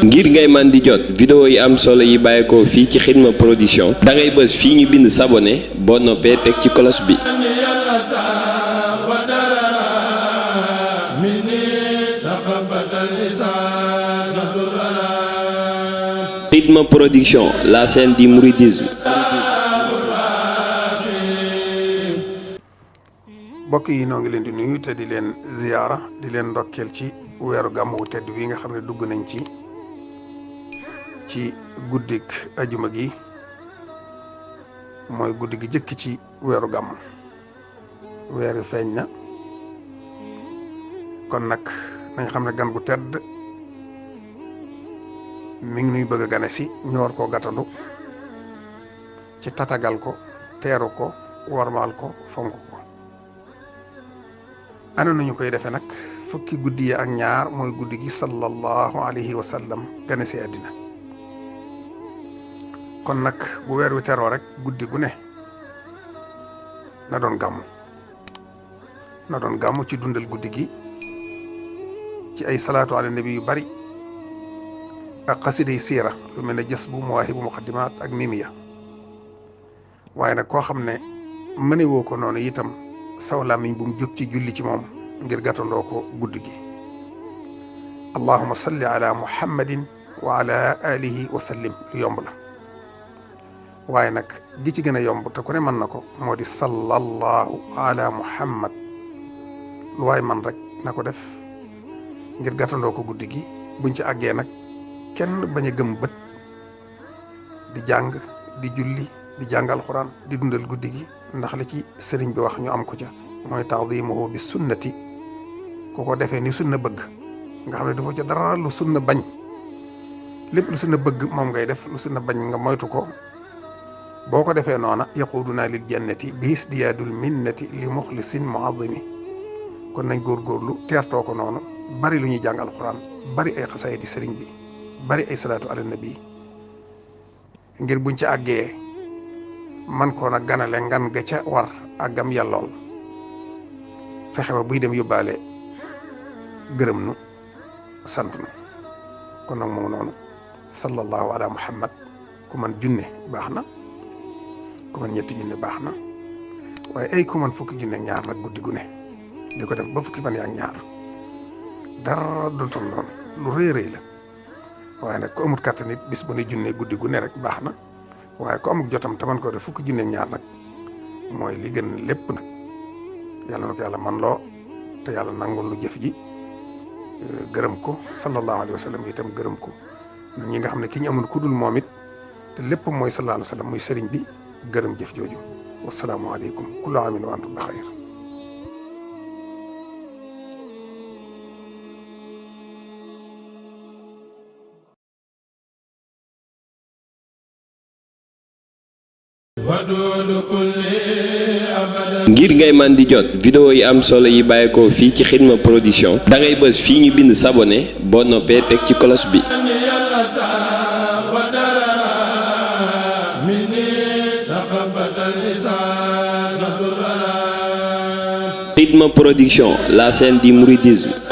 ngir ngay man di jot vidéo yi am solo yi bàyyeekoo fii ci Xidma Production da ngay bës fii ñu bind s'abonner boo noppee teg ci cloche bi. Xidma Production, la chaîne du mouridisme. mbokk yi noo ngi leen di nuyu te di leen ziyaara di leen ndokkeel ci weeru gàmm wu tedd wi nga xam ne dugg nañ ci guddik ajuma gi mooy guddi gi jëkk ci weeru gàmm. weer wi feeñ na kon nag nañ xam ne gan gu tedd mi ngi nuy bëgg a gane si ñu war koo gàttandu ci tatagal ko teeru ko warmaal ko fonk ko. ana nañu koy defee nag fukki guddi yi ak ñaar mooy guddi gi sallallahu alayhi wa sallam gane si àddina. kon nag bu weer wi teroo rek guddi gu ne na doon gàmmu ci dundal guddi gi ci ay salaatu ala nabi yu bari ak xasiday siira lu mel ne Jasbu Mawaahibu Muqaddimaat ak Mimiya. waaye nag koo xam ne mënewoo ko noonu itam saw làmmiñ bu mu jóg ci julli ci moom ngir gàttandoo ko guddi gi. allahumma salli ala muhammadin wa ala alihi wa sallim lu yomb la waaye nag gi ci gën a yomb te ku ne mën na ko moo di sallallahu ala muhammad lu waay man rek na ko def ngir gàttandoo ko guddi gi. buñ ci àggee nag kenn bañ a gëm bët di jàng di julli di jàng alxuraan di dundal guddi gi ndax li ci sëriñ bi wax ñu am ko ca mooy ta'zimuhu bi sunnati ku ko defee ni sunna bëgg nga xam ne dafa ca dara lu sunna bañ lépp lu sunna bëgg moom ngay def lu sunna bañ nga moytu ko boo ko defee noona yaquduna lil jannati bi isdiyaadul minnati li muxlisin muazimi. kon nañ góorgóorlu teertoo ko noonu bari lu ñuy jàng alxuraan bari ay xasaay di sëriñ bi bari ay salaatu ala nabi ngir buñ ci àggee man koo nag ganale ngan ga ca war ak gam yàllool fexe ba buy dem yóbbaale gërëm nu sant nu. kon nag moom noonu sallallahu ala muhammad ku man junne baax na ku man ñetti junne baax na waaye ay ku man fukki junne ñaar nag guddi gu ne di ko def ba fukki fan yaak ñaar dara dootul noonu lu rëy rëy la. waaye nag ku amut kàttan nit bis bu ne junne guddi gu ne rek baax na waaye ku amut jotam te man ko def fukki junne ñaar nag mooy li gën lépp nag. yàlla na ko yàlla man loo te yàlla nangul lu jëf ji gërëm ko sallallahu alayhi wa sallam itam gërëm ko ñi nga xam ne ki ñu amul ku dul moom it te lépp mooy sallallahu alayhi wa sallam muy sëriñ bi gërëm jëf jooju. wasalaamu aleykum kullu aamin wa antum bi xayr. ngir ngay man di jot vidéo yi am solo yi bàyyeekoo fii ci Xidma Production da ngay bës fii ñu bind s'abonner boo noppee teg ci cloche bi. Xidma Production, la chaîne du mouridisme.